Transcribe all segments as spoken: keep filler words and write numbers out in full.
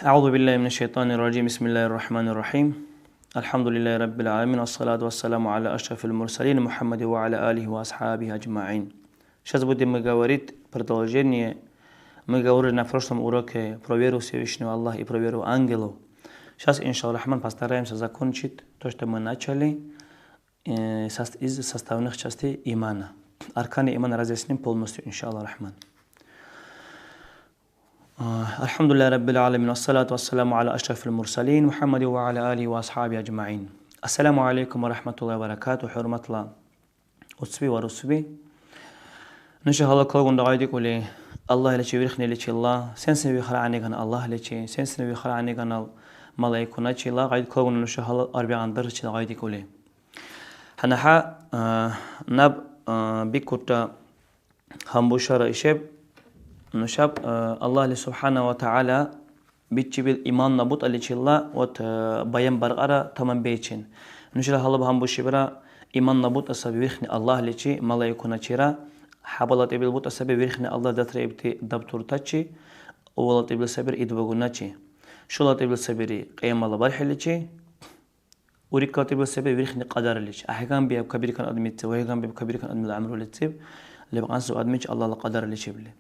أعوذ بالله من الشيطان الرجيم. بسم الله الرحمن الرحيم. الحمد لله رب العالمين. والصلاة والسلام على أشرف المرسلين محمد وعلى آله وأصحابه أجمعين. Сейчас будем мы говорить продолжение. Мы говорили на прошлом уроке про веру Всевышнего Аллаха и про веру ангелов. Сейчас, иншаллах Рахман, постараемся закончить то, что мы начали, э, сос-, из составных частей имана. Арканы имана разъясним полностью, иншаллах Рахман. الحمد لله رب العالمين، والصلاة والسلام على أشرف المرسلين محمد وعلى آله وأصحابه أجمعين. السلام عليكم ورحمة الله وبركاته. ХӀурматла уцби ва русби. Нуша гьала калгунра гъайдикӀули, Аллагьличи вирхниличила, сен-сен вихра гӀягӀниган Аллагьличи, сен-сен вихра гӀягӀниганал малайкуначила гъайд калгунра нуша гьала арбякьян дарсчила гъайдикӀули. ГьанахӀа, а, наб, а, бикӀурра гьанбушара ишаб, нушаб, а, Аллагьли субхӀяна ва тагӀяла бичибил иманна бутӀаличила вот, э, баян баркьара таманбейчин. Нушала гьалаб гьанбушибра, иманна бутӀа саби вирхни Аллагьличи, малайкуначира, хӀябалатӀибил бутӀа саби вирхни Аллагь датраибти дабтуртачи, авалатӀибил сабир идбагуначи, шулатӀибил сабири кьиямала бархӀиличи, уриккалтӀибил саби вирхни кьадарличи, ахӀеканбиаб кабиркан адмици, вайгьанбиаб кабиркан адмила гӀямрулициб, лебкьанси адмичи Аллагьла кьадарличибли.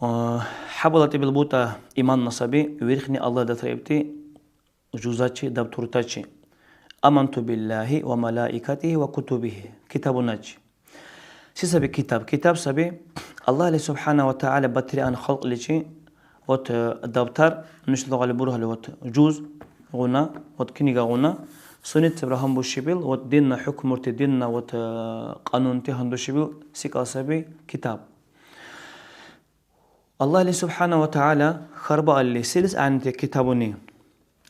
ХӀябалатӀибил бутӀа иманна саби вирхни Аллагь датраибти жузачи, дабтуртачи. Аманту биллахи ва малаикатихи ва кутубихи, китабуначи. Се саби китаб? Китаб саби Аллагьли субхӀяна ва тагӀяла батириан халкьличи, вот, э, дабтар, нушала гъали бургьали, вот, жузгъуна, вот, книгагъуна, сунецибра гьанбушибил, вот, динна хӀукмурти, динна, вот, э, кьанунти гьандушибил секӀал саби китаб. Аллагьли субхӀяна ва тагӀяла хьарбаалли, селис гӀягӀнити китабуни?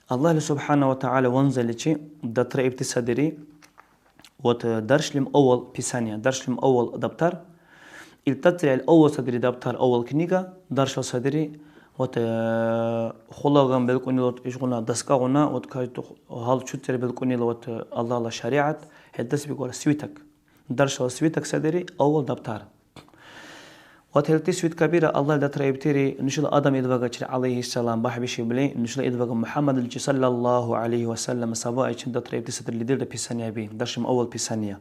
Аллагьли субхӀяна ва тагӀяла ванзаличи датраибти садири, вот, э, даршлим авал писания, даршлим авал дабтар. ИлтацирхӀел авал садири дабтар, авал книга, даршал садири, вот, э, хулаган белкӀунила вот ишгъуна доскагъуна, вот, каждый гьал чуцӀира белкӀунила, вот, э, Аллагьла шаригӀят, хӀелтас бикӀур свиток. Даршал свиток садири авал дабтар. Вот хӀелти свиткабира Аллагьли датраибтири нушала Адам идбагачир, гӀялайхиссалам, бяхӀбишибли, нушала идбага МухӀяммадличи, саллаллаху гӀялайхи ва саллям, сабаайчи датраибти садрили дирда писаниеби, даршим авал писания.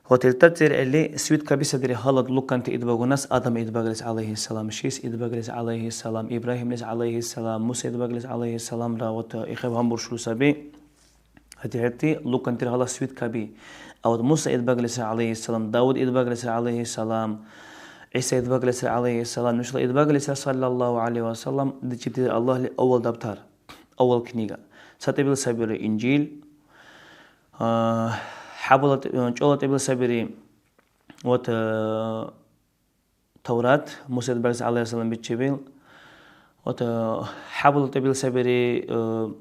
Вот хӀелта цӀерхӀели свиткаби садири гьалад луканти идбагунас Адам идбаглис, гӀялайхиссалам, Шис идбаглис, гӀялайхиссалам, Ибрагьимлис, гӀялайхиссалам, Муса идбаглис, гӀялайхиссалам, ра вот ихъиб гьанбуршули саби. ГьатӀи-хӀерти лукӀантира гьала свиткаби. А вот Муса идбаглисра, гӀялайхиссалам, Давуд идбаглисра, гӀялайхиссалам, ГӀиса идбаглисра, гӀялайхиссалам, нушала идбаглисра, саллаллаху гӀялайхи ва саллям, дичибтири Аллагьли авал дабтар, авал книга. ЦатӀибил сабири Инжил, а, хӀябала тӀи-, чӀола тӀибил сабири, вот, а, Таврат, Муса идбаглис, гӀялайхиссалам, бичибил. Вот, э, хӀябал тӀибил сабири, э,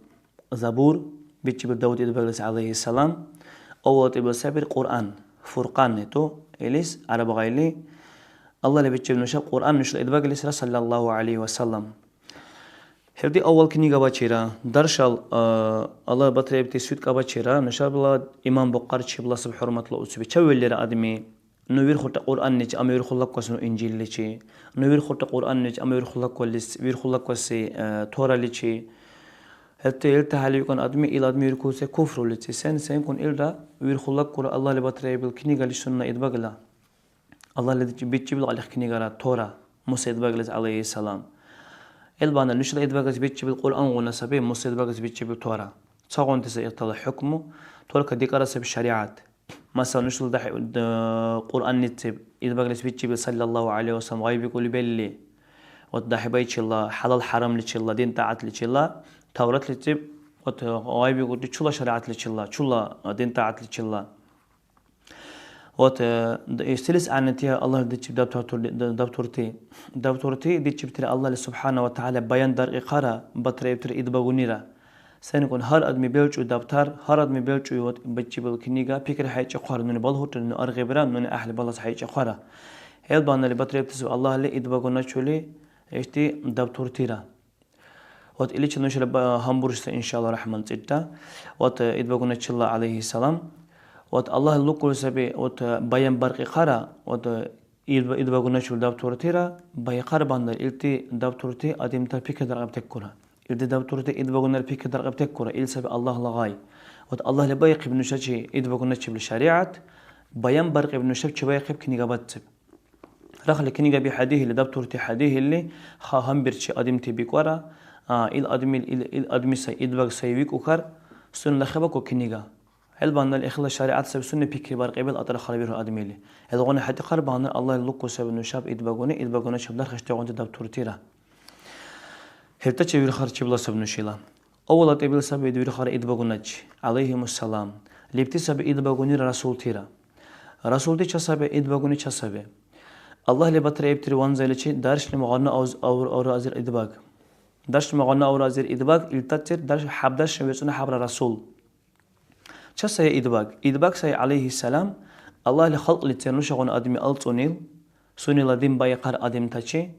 Забур, бичибил Давуд идбаглис, гӀялайхиссалам. Авал тӀибил сабири Кьуръан, Фуркъан нету, илис гӀяраб гъайли. Аллагьли бичиб нушаб Кьуръан нушала идбаглисра, саллаллаху гӀялайхи ва саллям. ХӀерди авал книгабачира, даршал, э, Аллагь батраибти свиткабачира, нушабла иман бухъарчибла саб хӀурматла уцби. Чеввеллира адми, Ну вирхулра Кьуръанничи, амма вирхулаквасну Инжилличи. Ну вирхулра Кьуръанничи, амма вирхулаквалис-, вирхулакваси, э, Тораличи. ХӀерти, хӀерти хӀяли викӀун адми, ил адми виркуси куфруличи. Сен, сенкӀун илра вирхулаквара Аллагьли батраибил книгали сунна идбагла. Аллагьли дичи-, бичибил гӀялихъ книгара Тора, Муса идбаглис, гӀялайхиссалам. Илбагьандан нушала идбаглис бичибил Кьуръангъуна саби, Муса идбаглис бичибил Тора. Цагъунти сай ихтала хӀукму, только декӀара саби шаригӀят. Масала, нушала дагь-, д-, Кьуръаннизиб идбаглис бичибил, саллаллаху гӀялайхи ва саллям, гъайбикӀули белли, вот, дагьибайчила, хӀялал-хӀярамличила, дин-тӀягӀятличила, Тавратлизиб, вот, гъайбикӀути чула шаригӀятличила, чула дин-тӀягӀятличила. Вот, э, д-, селис гӀягӀнити Аллагьли дичиб дабтурти, д-, дабтурти? Дабтурти дичибтири Аллагьли субхӀяна ва тагӀяла баян даркьихъара, батраибтири идбагунира. СенкӀун гьар адми белчӀуй дабтар, гьар адми белчӀуй вот бичибил книга, пикрихӀейчӀахъура, нуни балгьуртира, ну аргъибра, нуни гӀяхӀли балас хӀейчӀахъура. ХӀел багьанали батраибтисив Аллагьли идбагуначули ишди дабтуртира. Вот иличи нушала ба-, гьанбуршуси, иншалла рахман, цӀирта. Вот, э, идбагуначила, гӀялайхиссалам. Вот Аллагь лукӀули саби, вот, э, баян баркьихъара, вот, э, Ил, идбагуначил дабтуртира байхъарбандан илди дабтурти адамтар пикридаркьибтеккура. Илди дабтурти идбагунар пикридаркьибтеккура, ил саби Аллагьла гъай. Вот Аллагьли байхъиб нушачи идбагуначибли шаригӀят, баянбаркьиб нушаб чебаихъиб книгабадциб. Рахли книгаби хӀедихьили, дабтурти хӀедихьили, ха гьанбирчи адамти бикӀара, а, ил адмил, ил, ил адми сай, идбаг сай викӀухъар, сунела хебаку книга. ХӀелбаннали ихила шаригӀят саби сунни пикри баркьибил атӀра харбиру адмили. Илгъуна хӀедихъар багьандан Аллагьли лукӀу саби нушаб идбагуни, идбагуначиб дархьештегъунти дабтуртира. ХӀертачи вирхар чебла саб нушила. Авал атӀибил саби ит вирхара идбагуначи, гӀялайгьимуссалам. Лебти саби идбагунира расултира. Расулти часаби, идбагуни часаби. Аллагьли батраибтири ванзаличи даршли гъанна авз-, авр-, авра азир идбаг. Даршли гъанна авра азир идбаг, илдацир дарш хӀябдаршли вецӀну хӀябра расул. Ча сай идбаг? Идбаг сай, гӀялайгьиссалам, Аллагьли халкьлицир нушагъуна адми алцунил, сунела дин байхъар адамтачи.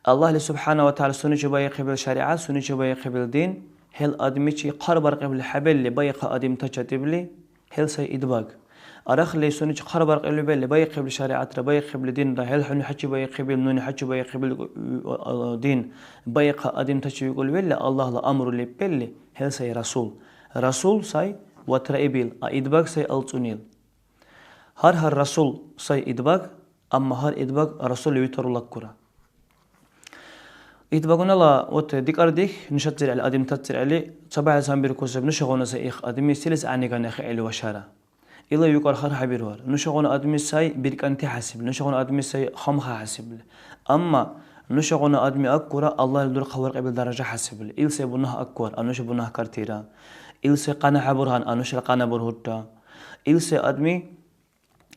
Аллагьли субхӀяна ва тагӀяла сунечи байхъибил шаригӀят, сунечи байхъибил дин, хӀел адмичи хъарбаркьибли хӀебелли байхъа адамтачи атӀибли, хӀел сай идбаг. Арахли сунечи хъарбаркьибли белли байхъибли шаригӀятра, байхъибли динра, хӀел хӀуни хӀечи байхъибил, нуни хӀечи байхъибил, э, дин, байхъа адамтачи викӀули белли, Аллагьла амру леб белли, хӀел сай расул. Расул сай ватраибил, а идбаг сай алцунил. Гьар-гьар расул сай идбаг, амма гьар идбаг расул витарулаккура. Идбагунала вот декӀардих нушацирхӀели, адамтацирхӀели, ца багьес гьанбиркусири, нушагъуна сай их адми селис гӀягӀниган ахӀели вашара. Ила юкьар хъар хӀебирар. Нушагъуна адми сай биркӀанти хӀясибли, нушагъуна адми сай хамха хӀясибли. Амма нушагъуна адми аккура Аллагьли дурхъа варкьибил даража хӀясибли. Ил сай бунагь аккур, а нуша бунагькартира. Ил сай къяна хӀебургьан, а нушала къяна бургьурра. Ил сай адми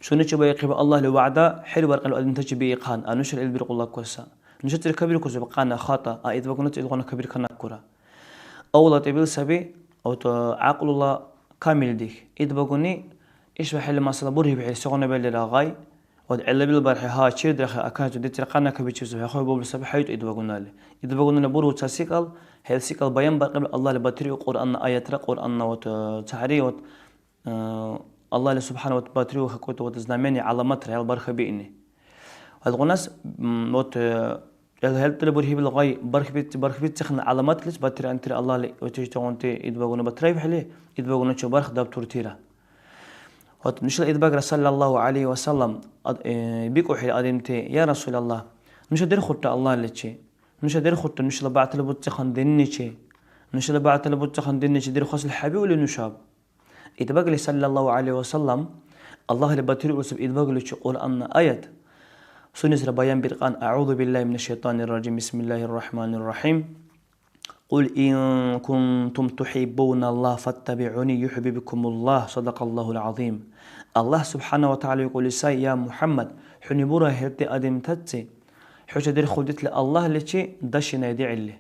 сунечи байхъиб Аллагьли вягӀда, хӀербаркьибил адамтачи биихъан, а нушала ил биркьулаккуса. Нушацир кабиркусири къяна, хатӀа, а идбагуначи илгъуна кабирканаккура. Авал атӀибил саби, вот, э, гӀякьлула камилдих. Идбагуни ишбархӀила масала бурибхӀели сегъуна-беллира гъай, вот, гӀелабил бархӀи, гьа, чирдирахъи, акайзу, дицӀир къяна кабичибси хӀяхъуй бубли саби хӀяйтӀу идбагунали. Идбагунала бургу ца секӀал, хӀел секӀал баянбаркьибли Аллагьли батириу Кьуръанна аятра, Кьуръанна, вот, э, цахӀри, вот, Э, Аллагьли субхӀяна ва тагӀяла батириу какое-то вот знамение, гӀяламатра хӀял бархабиъни. Илгъунас, м, вот, э, хӀел-, хӀелтӀали бурхӀебил гъай бархбит-, бархбитцахъни гӀяламатлис батирантира Аллагьли учительтигъунти идбагуна батраибхӀели, идбагуначи барх дабтуртира. Вот нушала идбагра, саллаллаху гӀялайхи ва саллям, ад-, э, бикӀухӀели адамти: «Я Расулаллагь, нуша дерхурра Аллагьличи, нуша дерхурра нушала бегӀтала буцахъан динничи, нушала бегӀтала буцахъан динничи дерхусли хӀебиули нушаб?» Идбагли, саллаллаху гӀялайхи ва саллям, Аллагьли батириусиб идбагличи Кьуръанна аят. Сунесра баянбиркьан: «أعوذ بالله من الشيطان الرجيم. بسم الله الرحمن الرحيم. قل إن كنتم تحبون الله فاتبعوني يحببكم الله. صدق الله العظيم». Аллагь субхӀяна ва тагӀяла викӀули сай: «Я МухӀяммад, хӀуни бура хӀерти адамтаци, хӀуша дерхулдетли Аллагьличи дашинай дигӀилли».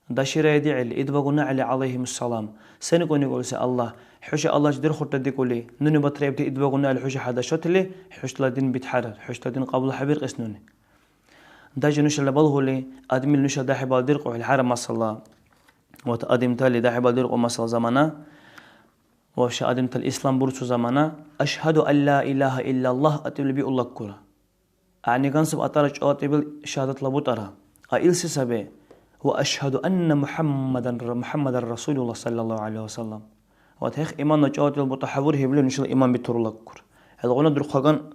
Даширая дигӀили, идбагуна гӀели, гӀялайгьимуссалам. СенкӀун икӀулси Аллагь? ХӀуша Аллагьчи дирхурта дикӀули, нуни батраибти идбагуна гӀели хӀуша хӀядашатли, хӀушала дин битхӀярар, хӀушала дин кьабулхӀебиркьес нуни. Даже нушала балгьули, адмили нуша дяхӀибал диркьухӀели хӀяра масала, вот адамтали дяхӀибал диркьу масала замана, вообще адамтали ислам бурцу замана, «Ашгьаду ан ла илагьа иллаллагь» атӀибли биуллаккура. ГӀягӀнигансиб атӀара чӀуатӀибил шагьадатла бутӀара. А ил се саби? «Ва ашгьаду анна МухӀяммадан, МухӀяммадан Расулуллагь, саллаллаху гӀялайхи ва саллям». Вот хӀех иманна чӀуатӀил бутӀа хӀябурхӀебли нушала иман бетурулаккур. ХӀелгъуна дурхъаган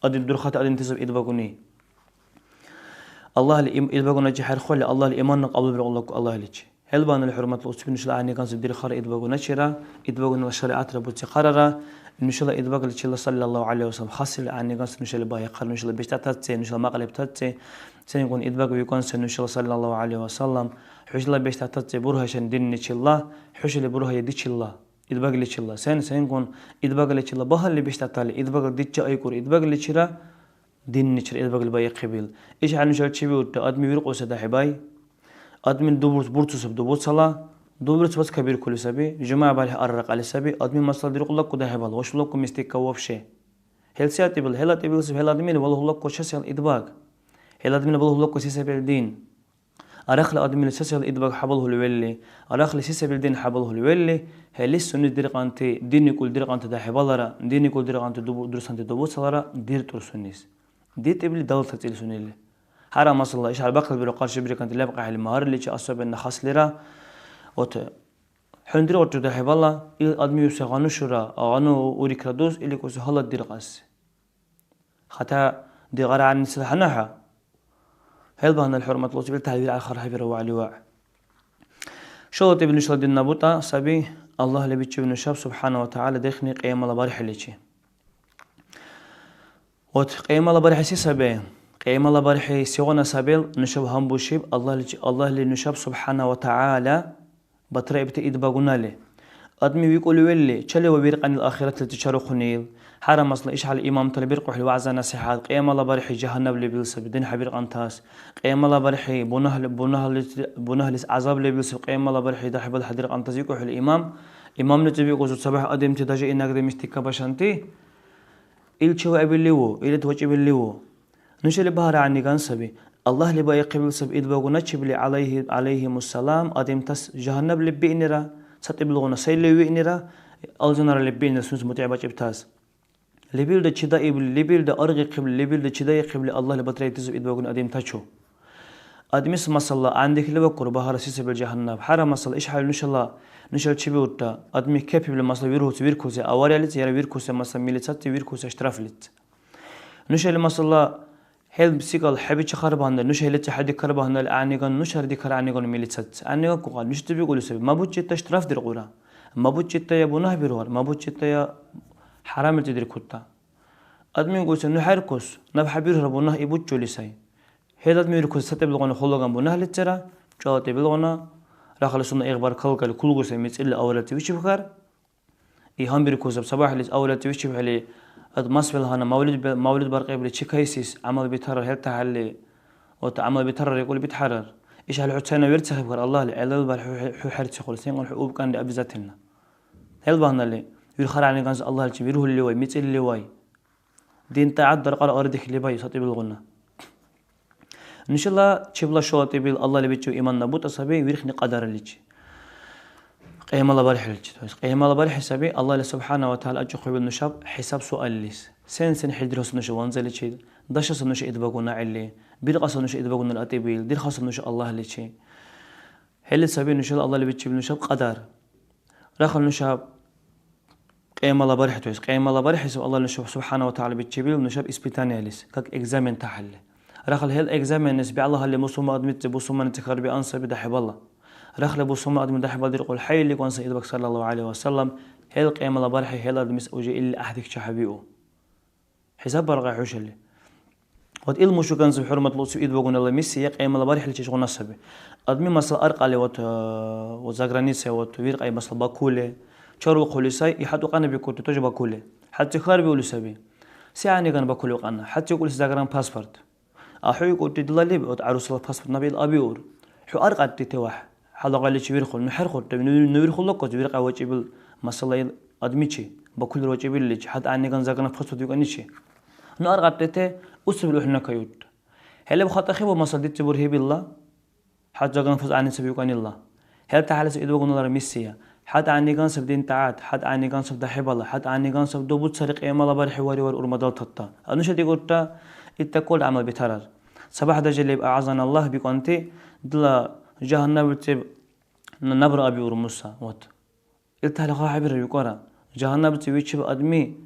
адил дурхъати адамти саби идбагуни. Аллагьли им-, идбагуначи хӀерхули, Аллагьли иманна кьабулбиркьулакку Аллагьличи. ХӀелбанали, хӀурматла уцби, нушала гӀягӀнигансиб дирхара идбагуначира, идбагунала шаригӀятра буцихъарара, нушала идбагличила, саллаллаху гӀялайхи ва саллям, хасили гӀягӀнигансиб нушала багьахъар, нушала биштӀатацци, нушала мякьлабтацци, сенкӀун идбаг викӀуан сай нушала, саллаллаху гӀялайхи ва саллям, хӀушала биштӀатацци бурхӀешан динничила, хӀушали бурхӀая дичила, идбагличила. Сен, сенкӀун идбагличила багьалли биштӀатали, идбагла дичча айкур, идбагличира динничир идбагли баихъибил. ИшхӀели нушала чебиулра, адми виркьуси дяхӀибай. Адмил дубурц бурцу саби дубуцала, дубурц вацкабиркули саби, жумягӀ бархӀи арракьяли саби, адми масала диркьулакку дяхӀибал, вашулакку мистика вообще. ХӀел се атӀибил, хӀел атӀибил саби, хӀел адмили валгьулакку чесил идбаг. ХӀел адмили валгьулакку се сабил дин. Арахли адамли сецад идбаг хӀябалхӀули велли, арахли се сабил дин хӀябалхӀули велли, хӀелис сунес диркьанти, динникӀули диркьанти дяхӀибалара, динникӀули диркьанти дубу-, дурсанти дубуцалара диртӀур сунес. ДетӀибли далута цӀили сунели. Гьара масала, ишар бахъал биру къаршибирканти лебкьяхӀели магьарличи, особенно хаслира. Вот, хӀундри урчӀуди хӀебала, ил адми усе гъану шура, гъану урикра дус, или кӀуси гьалат диркьаси. ХатӀа дигара гӀягӀнисил гьанахӀа. ХӀел багьандан, хӀурматла уцби, ил тяхӀбир архар хӀебирау гӀяли вегӀ. ШалатӀибил нушала динна бутӀа саби, Аллагьли бичиб нушаб, субхӀяна ва тагӀяла, дехни кьиямала бархӀиличи. Вот, кьиямала бархӀи се саби? Кьиямала бархӀи сегъуна сабил нушаб гьанбушиб, Аллагьличи-, Аллагьли нушаб, субхӀяна ва тагӀяла, батраибти идбагунали. Адми викӀули велли, чали ва виркьанил ахиратличи чарухъунил. ХӀярамасла ишхӀели имамтала биркьухӀели вягӀза-насихӀят, кьиямала бархӀи жагьаннаб лебил саби, дин хӀебиркьантас. Кьиямала бархӀи бунагьли-, бунагьлис-, бунагьлис гӀязаб лебил саби, кьиямала бархӀи дяхӀибал хӀядиркьантас, викӀухӀели имам. Имамличи викӀусу цабехӀ адамти, даже инагра мистика башанти, ил чеваибилливу, илит вакӀибилливу? Нушали багьара гӀягӀниган саби. Аллагьли баихъибил саби идбагуначибли, гӀялайхи-, гӀялайхимуссалам, адамтас жагьаннаб леббиънира, цатӀибилгъуна сай леввиънира, алжанара леббиънира сунес мутӀигӀбакӀибтас. Лебилра чедаибли, лебилра аргъихъибли, лебилра чедаихъибли Аллагьли батраибти саби идбагуни адамтачу. Адмис масала гӀяндихьили вакӀур, багьара се сабил жагьаннаб. ХӀяра масала, ишхӀели нушала, нушала чебиулра, адми кепибли масала вирхуси, виркуси авариялиц, яра виркуси масала милицадти, виркуси штрафлиц. Нушали масала, хӀел секӀал хӀебичи хъарбандан, нуша хӀелици хӀедикарбандан гӀягӀниган, нушара дикар гӀягӀниган милицадти. ГӀягӀниган кукъал, нушти бикӀули саби, мабуччитта штраф диркьура. Мабуччитта я бунагь биргьар, мабуччитта я хӀярамличи диркутта. Адми гуйса ну хӀеркус, наб хӀебирхьра бунагь ибуччули сай. ХӀела адми виркуси цатӀибилгъуна хулаган бунагьлицира, чула тӀибилгъуна, рахли сунна игъбар калкали кулгуси мицӀирли авалати вичибхар. И гьанбиркусаб, цабехӀлис авалати вичибхӀели, ад мас велгьана мавлид бе-, мавлид баркьибли чи кайсис гӀямал бетарар хӀертахӀелли, вот гӀямал бетарар рикӀули бетхӀерар. ИшхӀели хӀу цайна верцахъибхар Аллагьли, гӀелал бархӀи хӀу, хӀу хӀерцихъули, сенкӀун хӀу убкӀанри обязательно. ХӀел багьанали, вирхара гӀягӀниганси Аллагьличи вирхӀулливай, мицӀирливай. Дин-тӀягӀят даркьар ардихьли бай, цатӀибилгъуна. Нушала чебла шала тӀибил Аллагьли бичив иманна бутӀа саби вирхни кьадарличи. Кьиямала бархӀиличи. То есть кьиямала бархӀи саби Аллагьли субхӀяна ва тагӀяла акӀахъубил нушаб хӀисаб-суаллис. Сен-сен хӀердирхьуси нуша ванзаличи, дашаса нуша идбагуна гӀелли, биркьаса нуша идбагунала тӀибил, дирхаса нуша Аллагьличи. ХӀели саби нушала Аллагьли бичибил нушаб кьадар. Рахли нушаб кьиямала бархӀи, то есть кьиямала бархӀи саб Аллагьли нушаб субхӀяна ва тагӀяла бичибил нушаб испытаниелис, как экзамен тахӀялли. Рахли хӀел экзаменнис бегӀла хӀялли бусурман адмици, бусурманици хьарбиан саби дяхӀибала. Рахли бусурман адми дяхӀибал диркьул хӀяйли кӀуанса Идбаг саллаллаху гӀялайхи ва саллям, хӀел кьиямала бархӀи хӀел адмис уже илли гӀяхӀдик чехӀебиу. ХӀисаб баркьа хӀушали. Вот ил мушуканзиб хӀурматла уциб идбагунала миссия кьиямала бархӀиличи ишгъуна саби. Адми масала аркьалли вот, э, вот за границей вот виркьай масала Бакуле, чарулхъули сай, и хӀятӀукьяна бикӀути тоже Бакуле. ХӀятӀи хьарбиули саби. Се гӀягӀниган Бакуле укьяна? ХӀятӀи укӀули сагараан паспорт. А хӀу икӀути дила леб, вот гӀярусала паспорт наб ил абиур. ХӀу аркьяттите вахь, хӀялагъаличи вирхур, ну хӀерхурта, ну, ну вирхула кӀус виркьа вакӀибил масала ил адмичи, Бакулира вакӀибилличи, хӀед гӀягӀниган загранпаспорт викӀаничи. Ну аркьяттите, усибил ухӀнакайутта. ХӀелеб хатӀа хибу масала дицӀи бурхӀибилла, хӀед загранпаспорт гӀягӀница викӀанилла. ХӀел тахӀяллис идбагуналара миссия. ХӀед гӀягӀниган саб дин-тӀягӀят, хӀед гӀягӀниган саб дяхӀибала, хӀед гӀягӀниган саб дубуцари кьиямала бархӀи варивар урмадалтатта. А нуша дигурта, итдакӀули гӀямал бетарар. ЦабехӀ даже леб, агӀязаналлагь бикӀанти, дила жагьаннаб илциб на-, набра абиур Муса. Вот. Ил тахли хъа хӀебирар викӀара, жагьаннаб илциб вичиб адми,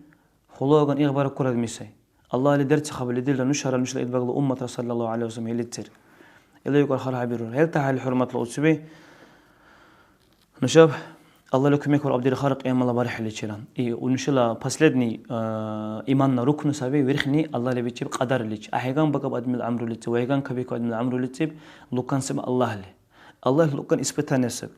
хулаган игъбар кур адми сай. Аллагьли дерцахъаб или дилра нушара, нушала Идбагла умматра, саллаллаху гӀалайхи ва саллям, хӀелицир. Ила викӀар хъа хӀебирур. ХӀел тахӀяли, хӀурматла уцби, нушаб Аллагьли кумекбар абдирхар кьиямала бархӀиличира. И у нушала последний, э, иманна рукну саби, вирхни Аллагьли бичиб кьадарличи. АхӀеган бакӀаб адмил гӀямрулициб, вайган кабикаб адмил гӀямрулициб, лукан саби Аллагьли. Аллагьли лукан испытание саби.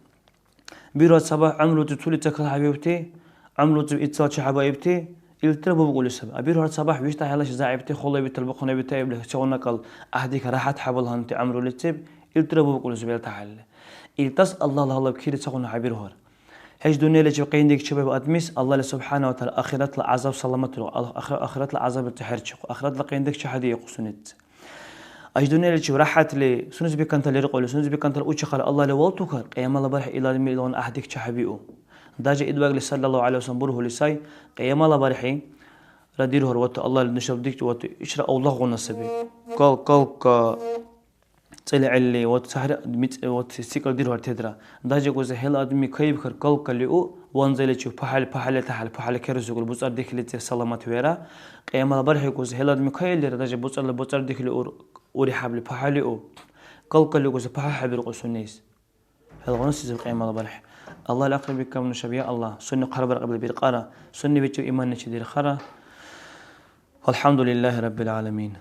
Бирар цабахь гӀямрулизиб цули ца калхӀебиубти, гӀямрулизиб иццал чехӀебаибти, илтира бубкӀули саби. А бирар цабахь виштӀахӀелла ши зягӀипти, хулаби, талбухъунаби таибли сегъуна-кӀал гӀяхӀдик ряхӀят хӀябал гьанти гӀямрулициб, илтира бубкӀули саби ил тахӀялли. Илдас Аллагьла гьалаб кири цагъуна хӀебиргьур. ХӀеж дунъяличиб къиндик чебаиб адмис Аллагьли субхӀяна ва тагӀяла ахиратла гӀязаб саламатиру, ал-, ахира-, ахиратла гӀязаб ца хӀерчихъу, ахиратла къиндик чехӀедиихъу сунечи. Иш дунъяличив ряхӀятли, сунес бикантала леркьули, сунес бикантала учӀахъали Аллагьли валтухъар, кьиямала бархӀи илала мер илгъуна гӀяхӀдик чехӀебиу. Даже Идбагли саллаллаху гӀалайхи ва саллям бургьули сай, кьиямала бархӀи Радирхьур, вот Аллагьли нушаб дикти, вот ишра авлахъуна саби. Кал-, калка, цӀелхӀелли, вот сахӀри, мицӀ-, вот секӀал дирхьур тедра. Даже кӀузи хӀела адми кайибхӀур, калкалиу, ванзаличив пахьали, пахьали тахьали, пахьали керусикӀули, буцӀардихьилицир саламат вера. Кьиямала бархӀи кӀузи хӀела адми кайиллира, даже буцӀарла буцӀардихьили ур-, урихьабли пахьалиу, калкалиу кӀузи пахьа хӀебиркьу сунес. ХӀелгъуна сезиб кьиямала бархӀи. Аллагьли ахъри бикаб нушаб, я Аллагь, сунни хъарбаркьибли биркьара, сунни бечив иманничи дирхара. ВалхӀямдулиллахи Раббил гӀаламин.